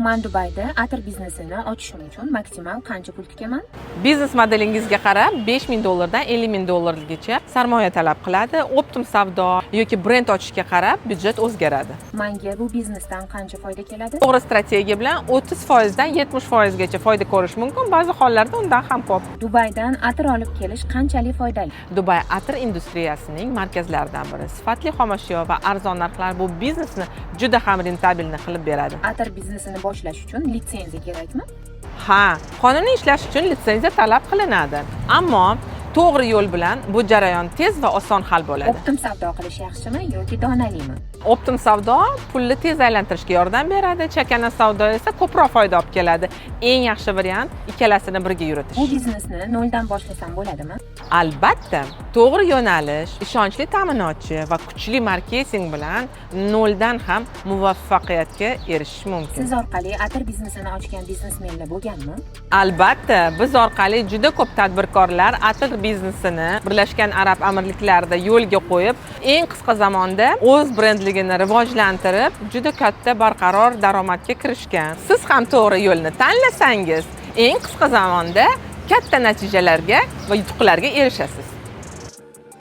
Man Dubayda atir biznesini ochishim uchun maksimal qancha pul tikaman? Biznes modelingizga qarab, 5000 dollardan 50 000 dollargacha sarmoya talab qiladi. Оптом savdo yoki brend ochishga qarab byudjet o'zgaradi. Manga bu biznesdan qancha foyda keladi? To'g'ri strategiya bilan 30 foizdan 70 foizgacha foyda ko'rish mumkin, ba'zi hollarda undan ham ko'p. Dubaydan atir olib kelish qanchalik foydali? Dubay atir industriyasining markazlaridan biri. Sifatli xomashyo va arzon narxlar bu biznesni juda ham рентабельный qilib beradi. Atir biznesini boshlash uchun litsenziya kerakmi? Ha, qonuniy ishlash uchun litsenziya talab qilinadi, ammo to'g'ri yo'l bilan bu jarayon tez va oson hal bo'ladi. Оптом savdo qilish yaxshimi yoki donalimi? Оптом savdo pulni tez aylantirishga yordam beradi, chakana savdo esa ko'proq foyda olib keladi. Eng yaxshi variant ikkalasini birga yuritish. Bu biznesni noldan boshlasam bo'ladimi? Albatta, to'g'ri yo'nalish, ishonchli ta'minotchi va kuchli marketing bilan noldan ham muvaffaqiyatga erishish mumkin. Siz orqali atir biznesini ochgan biznesmenlar bo'lganmi? Albatta, biz orqali juda ko'p tadbirkorlar atir biznesini Birlashgan Arab Amirliklarida yo'lga qo'yib, eng qisqa zamonda o'z brendligini rivojlantirib, juda katta barqaror daromadga kirishgan. Siz ham to'g'ri yo'lni tanlasangiz, eng qisqa zamonda katta natijalarga va yutuqlarga erishasiz.